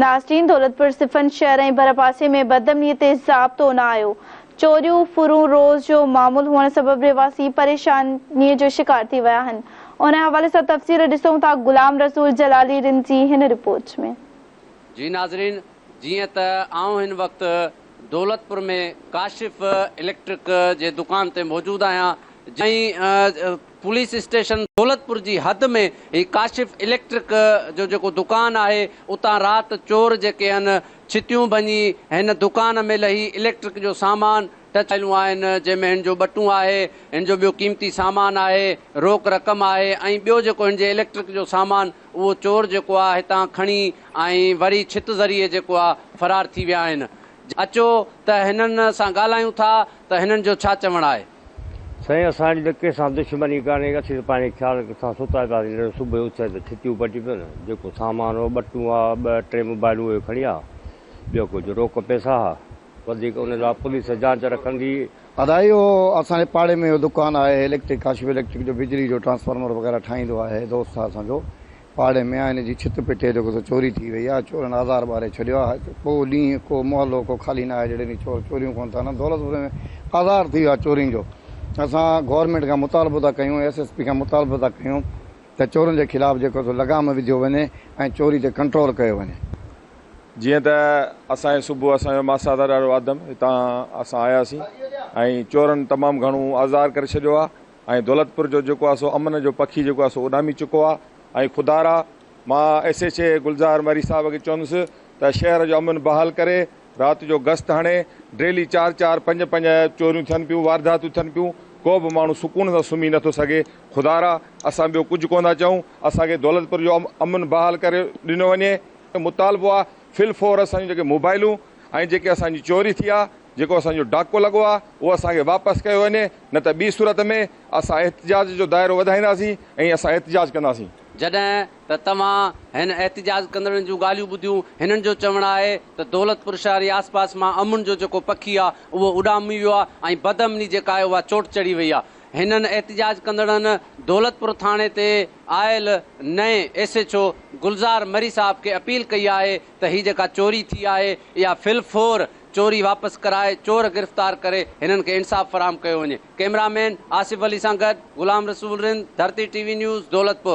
ناظرين دولتپور صفن شهر ۽ ڀرپاسي ۾ بدامني تي ضابطو نه آيو، چوريون ڦرون روز جو معمول هئڻ سبب رهواسي پريشاني جو شڪار ٿي ويا آهن، ان حوالي سان تفصيل ڏسون ٿا غلام رسول جلالي رند جي هن رپورٽ ۾. جي ناظرين جيئن ته آئون هن وقت دولتپور ۾ ڪاشف اليڪٽرڪ جي دڪان تي موجود آهيان جنهن پوليس اسٽيشن دولتپور جي حد ۾ هي ڪاشف اليڪٽرڪ جو جيڪو دڪان آهي اتان رات چور جيڪي هن ڇتيون ڀڃي هن دڪان ۾ لهي اليڪٽرڪ جو سامان ٽچ آهن جنهن ۾ هن جو ٻٽون آهي هن جو ٻيو قيمتي سامان آهي روڪ رقم آهي ۽ ٻيو جيڪو هن جي اليڪٽرڪ جو سامان اهو چور جيڪو آهي هتان کڻي ۽ وري ڇت ذريعي جيڪو آهي فرار ٿي ويا آهن اچو ته هنن سان ڳالهايون ٿا ته هنن جو ڇا چوڻ آهي. سائين اسان جي ته ڪنهن سان دشمني ڪانهي اسين ته پنهنجي خيال سان ستا پيا سين صبح جو اٿيا ته ڇتيون پٽي پيون جيڪو سامان هو ٻٽون ها ٻه ٽي موبائلون اهي کڻي آ ٻيو ڪجهه روڪ پئسا ها وڌيڪ ان لاء پوليس جانچ رکندي. ادا اهو اسان جي پاڙي ۾ اهو دڪان آهي اليڪٽرڪ ڪاشف اليڪٽرڪ جو بجلي جو ٽرانسفارمر وغيره ٺاهيندو آهي دوست آهي اسان جو پاڙي ۾ آ هن جي ڇت پٽي جيڪو سو چوري ٿي وئي آ چورن آزار ٻاري ڇڏيو آ ڪو ڏينهن ڪو محلو ڪو خالي نه آهي جهڙي ڏينهن چور چوريون ڪونه ٿا ڪن دولتپور ۾ آزار ٿي ويو آ چورين جو اسان گورنمينٽ کان مطالبو ٿا ڪيون ايس ايس پي کان مطالبو ٿا ڪيون ته چورن جي خلاف جيڪو سو لگام وڌيو وڃي ۽ چوري تي ڪنٽرول ڪيو وڃي. جيئن ته اسان جي صبح اسان جو ماسات ڏاڏو آدم هتان اسان آياسين ۽ چورن تمام گهڻو آزار ڪري ڇڏيو آ ۽ دولتپور جو جيڪو آ سو امن جو پکي جيڪو آ سو اڏامي چڪو آ ۽ خدارا مان S H A Gulzar Marri صاحب کي چوندس ته شهر جو امن بحال ڪري رات جو گشت هڻي ڊيلي چار چار پنج پنج چوريون ٿين پيون وارداتون ٿين پيون ڪو به ماڻهو سڪون سان سمهي نٿو سگهي خدارا اسان ٻيو ڪجهه ڪونه ٿا چئون اسان کي دولتپور جو امن بحال ڪري ڏنو وڃي مطالبو آ فل فور اسان جون جيڪي موبائلون ۽ جيڪي اسان جي چوري ٿي آ جيڪو اسان جو ڊاڪو لڳو آ اهو اسان کي واپس ڪيو وڃي نه ته ٻي صورت ۾ اسان احتجاج جو دائرو وڌائينداسين ۽ اسان احتجاج ڪنداسين. جڏهن ته توهان هن احتجاج ڪندڙن جون ڳالهيون ٻڌيون، هنن جو چوڻ آهي ته دولتپور شهر جي آس پاس مان امن جو جيڪو پکي آ اهو اڏامي ويو آ ۽ بدامني جيڪا آهي اها چوٽ چڙهي وئي آ. هنن احتجاج ڪندڙن دولتپور ٿاڻي تي آيل نئين S H O Gulzar Marri صاحب کي اپيل ڪئي آهي ته هي جيڪا چوري ٿي آهي اها في الفور چوري واپس ڪرائي چور گرفتار ڪري هنن کي انصاف فراهم ڪيو وڃي. ڪئميرا مين آصف علي سان گڏ Ghulam Rasool Rind, Dharti T V news, Daulatpur.